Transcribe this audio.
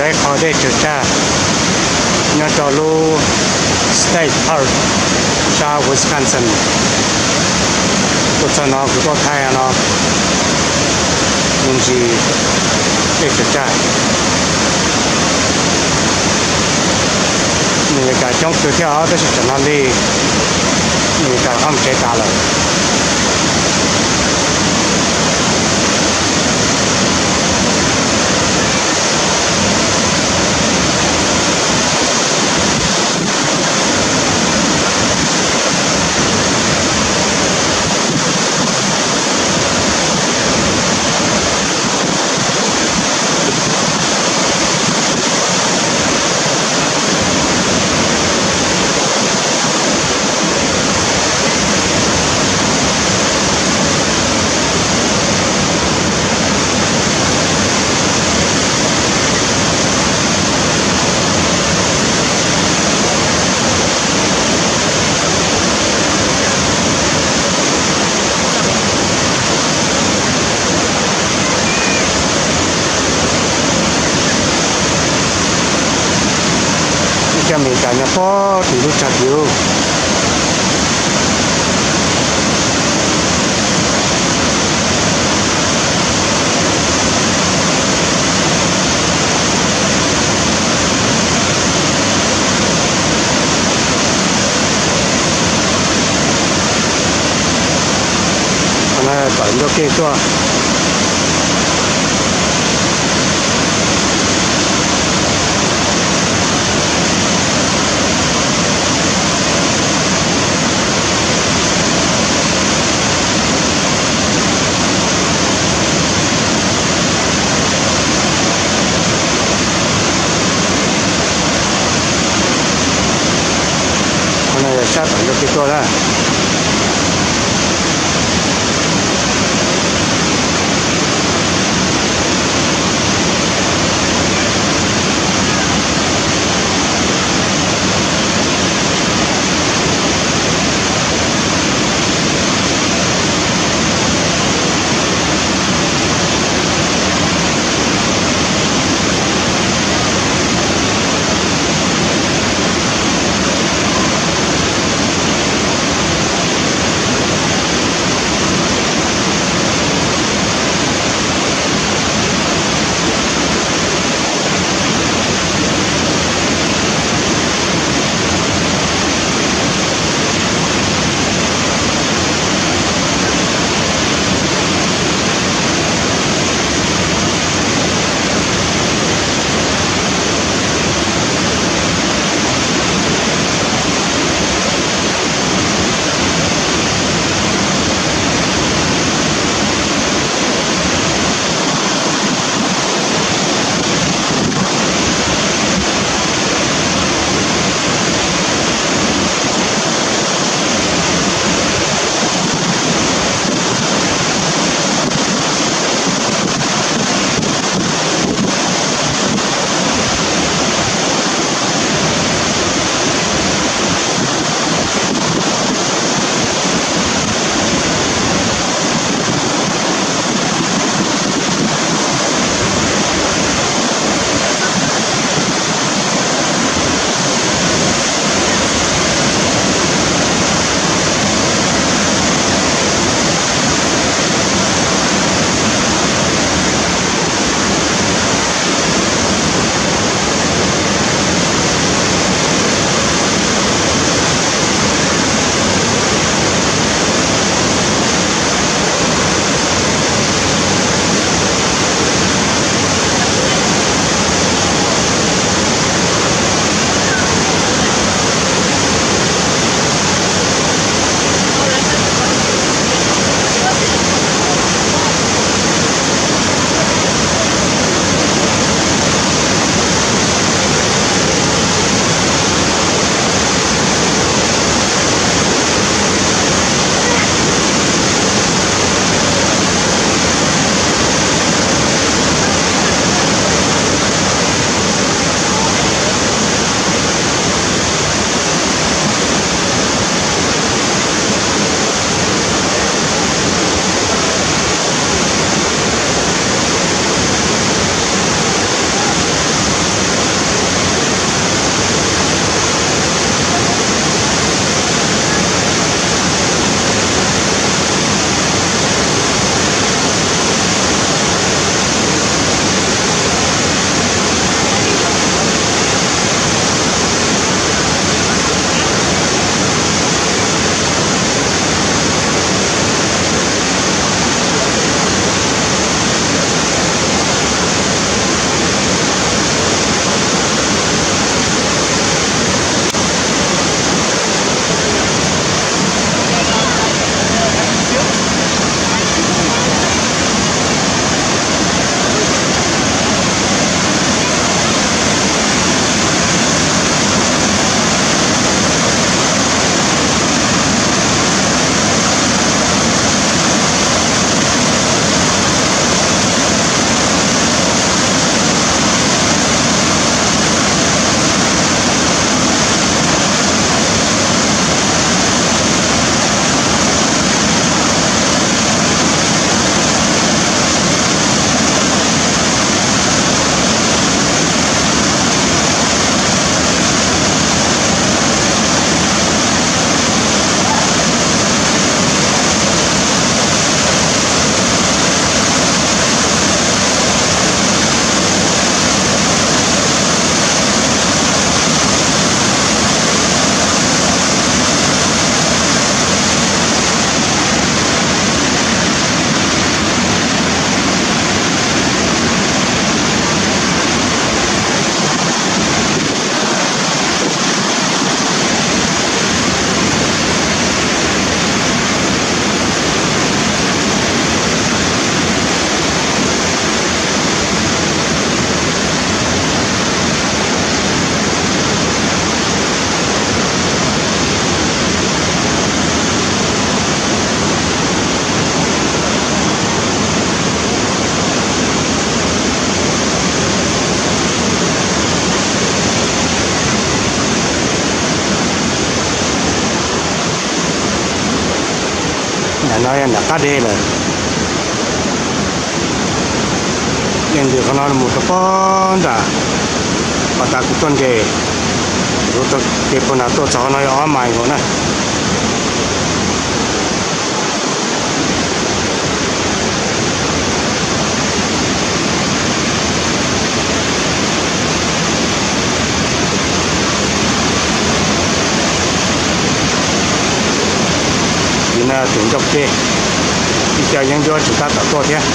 Ib qho dej tsaws tsaj nyob rau lub State Park sab Wisconsin. Tuaj txog no kuv tuaj thaij no, me ntsis dej tsaws tsaj. Nws yuav kam coob kawg thiab os, tab sis tam no li nws yuav kam qhov tsev tas lawm. Ib co Amelikas nyob pob tim lub tsag tim ub. Qhov no tawm ncauj kev tuaj. Qhov no yog sab tawm ncauj kev tuaj na. No yog nram qab deg lawm. Yeej ntws qhov no mus rau pob nram, pas tas kuv tuaj nres, kuv ces puag nram tuaj txog qhov no yog ob mais nkaus na. Tim no tus ncauj ke, ib co yeeb ncuab tsis tab tom tuaj thiab.